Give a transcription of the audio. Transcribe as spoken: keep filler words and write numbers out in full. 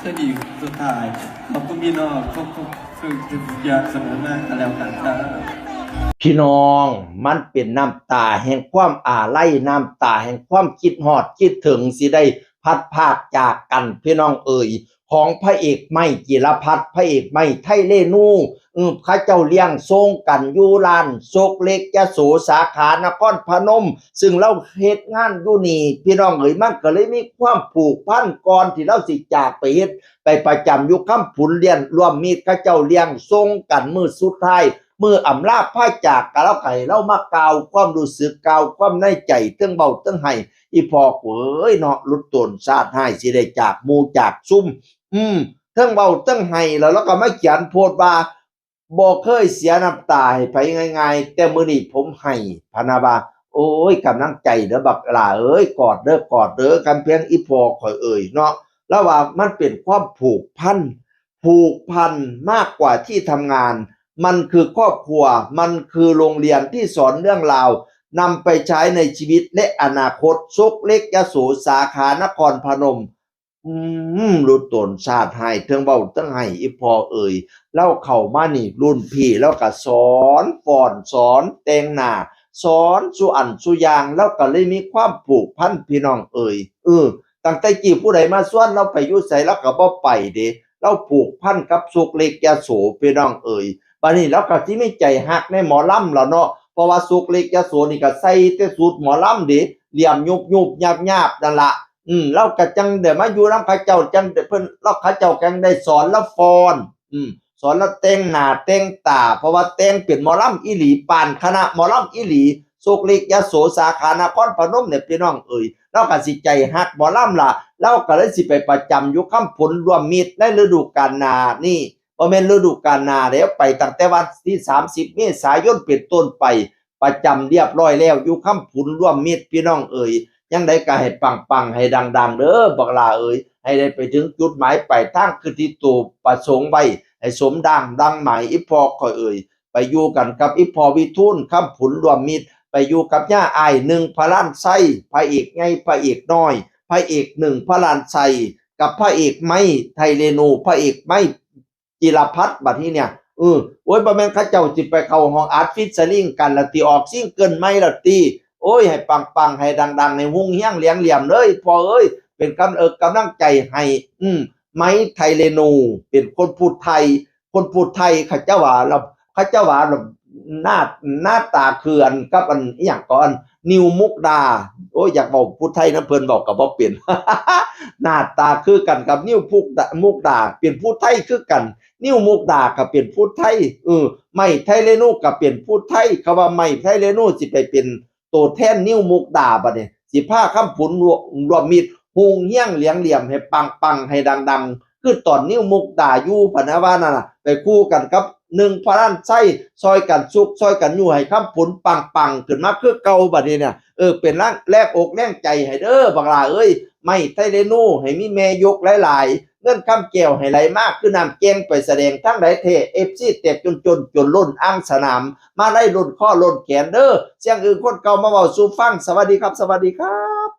จะมีสุดท้ายขอบคุณพี่น้องทุกๆทุกๆอย่างเสมอมากันแล้วกันครับ พี่น้อง มันเป็นน้ำตาแห่งความอาลัย น้ำตาแห่งความคิดฮอดคิดถึง สิได้พัดพรากจากกัน พี่น้องเอ๋ย ของพระเอกไม้จิรพัฒน์ พระเอกไม้ไทเรนู เออ เขาเจ้าเลี้ยงส่งกันอยู่ร้านโชคเล็กยโส สาขานครพนม ซึ่งเราเฮ็ดงานอยู่นี่ พี่น้องเอ๋ย มันก็เลยมีความผูกพัน ก่อนที่เราสิจากไปเฮ็ด ไปประจำอยู่คำผุนเรียนร่วมมิตร เขาเจ้าเลี้ยงส่งกันมื้อสุดท้าย มื้ออำลาพาจาก ก็เราก็ให้เรามากล่าวความรู้สึก กล่าวความในใจ เทิงเว้าเทิงไห้ อีพ่อกูเอ้ยเนาะ หลุดโตนชาติฮ้าย สิได้จากหมู่จากซุม อืม เทิงเว้าเทิงไห้ แล้วเราก็มาเขียนโพสต์ว่า บ่เคยเสียน้ำตาให้ไผง่ายๆ แต่มื้อนี้ผมไห้ พะนะว่า โอ้ย กำลังใจเด้อบักหล่าเอ้ย กอดเด้อกอดเด้อ กำเพียงอีพ่อข่อยเอ่ยเนาะ แล้วว่ามันเป็นความผูกพัน ผูกพันมากกว่าที่ทำงาน มันคือครอบครัว มันคือโรงเรียนที่สอนเรื่องราวนำไปใช้ในชีวิตและอนาคต โชคเล็กยโส สาขานครพนม อืม หลุดโตนชาติฮ้าย เทิงเว้าเทิงไห้ อีพ่อเอ่ย เราเข้ามานี่ รุ่นพี่เราก็สอนฟ้อน สอนแต่งหน้า สอนสู่อันสู่อย่าง เราก็เลยมีความผูกพัน พี่น้องเอ่ย เออ ตั้งแต่กี้ผู้ใดมาชวนเราไปอยู่ไส เราก็บ่ไปเด้ เราผูกพันกับโชคเล็กยโส พี่น้องเอ่ย บัดนี้เราก็สิมีใจฮักในหมอลำแล้วเนาะ เพราะว่าโชคเล็กยโสนี่ก็ใส่แต่สูทหมอลำเด้ เหลี่ยมยุบๆยาบๆนั่นล่ะ อืม เราก็จั่งได้มาอยู่นำเขาเจ้า จั่งได้เพิ่น แล้วเขาเจ้าจั่งได้สอนเราฟ้อน อืม สอนเราแต่งหน้าแต่งตา เพราะว่าแต่งเป็นหมอลำอีหลี ปานคณะหมอลำอีหลี โชคเล็กยโส สาขานครพนมเนี่ย พี่น้องเอ่ย เราก็สิใจฮักหมอลำล่ะ เราก็เลยสิไปประจำอยู่คำผุนร่วมมิตรในฤดูกาลหน้านี่ บ่แม่นฤดูกาลหน้าเด้ ไปตั้งแต่วันที่สามสิบเมษายนเป็นต้นไป ประจำเรียบร้อยแล้ว อยู่คำผุนร่วมมิตร พี่น้องเอ่ย จั่งใดก็ให้ปังๆ ให้ดังๆ เด้อ บักหล่าเอ่ย ให้ได้ไปถึงจุดหมายปลายทาง คือที่ตัวประสงค์ไว้ ให้สมดังดังหมาย อีพ่อข่อยเอ่ย ไปอยู่กันกับอีพ่อวิทูล คำผุนร่วมมิตร ไปอยู่กับย่าอ้ายหนึ่งพระลานไชย พระเอกใหญ่พระเอกน้อย พระเอกหนึ่งพระลานไชย กับพระเอกไม้ไทเรนู พระเอกไม้ จิรพัฒน์ บัดนี้เนี่ย เออ โอ้ย บ่แม่นเขาเจ้าสิไปเข้าห้องอัด featuring กันละติ ออกซิงเกิลใหม่ละติ โอ้ย ให้ปังๆ ให้ดังๆ ให้ฮุ่งเฮียงเหลียงเหลี่ยมเลย พ่อเอ้ย เป็นกำ เออ กำลังใจให้ อืม ไม้ไทเรนู เป็นคนพูดไทย คนพูดไทย เขาเจ้าว่าเรา เขาเจ้าว่าเรา หน้า หน้าตาคืออันกับอันอิหยังก่อน นิวมุกดา โอ้ย อยากเว้าพูดไทยนำเพิ่น เว้าก็บ่เป็น หน้าตาคือกันกับนิวพุกดา มุกดา เป็นผู้ไทยคือกัน นิวมุกดาก็เป็นผู้ไทย เออ ไม้ไทเรนูก็เป็นผู้ไทย เขาว่าไม้ไทเรนูสิไปเป็นตัวแทนนิวมุกดา บัดนี้ สิพาคำผุนร่วม ร่วมมิตร ฮุ่งเฮียงเหลียงเหลี่ยมให้ปังๆ ให้ดังๆ คือตอนนิวมุกดาอยู่ พะนะว่านั่นน่ะ ไปคู่กันกับหนึ่งพระลานไชย ซอยกันซุก ซอยกันอยู่ ให้คำผุนปังๆ ขึ้นมาคือเก่า บัดนี้เนี่ย เออ เป็นแรง แรงอกแรงใจให้เด้อ บักหล่าเอ้ย ไม้ไทเรนู ให้มีแม่ยกหลายๆ เงินคำแก้วให้ไหลมาคือน้ำแกง ไปแสดงทางใดแท้ เอฟซี แตกจนจน จนล้นอ่างสนาม มาไล่ล้นคอล้นแขนเด้อ เสียงอื่นคนเก่ามาเว้าสู่ฟัง สวัสดีครับ สวัสดีครับ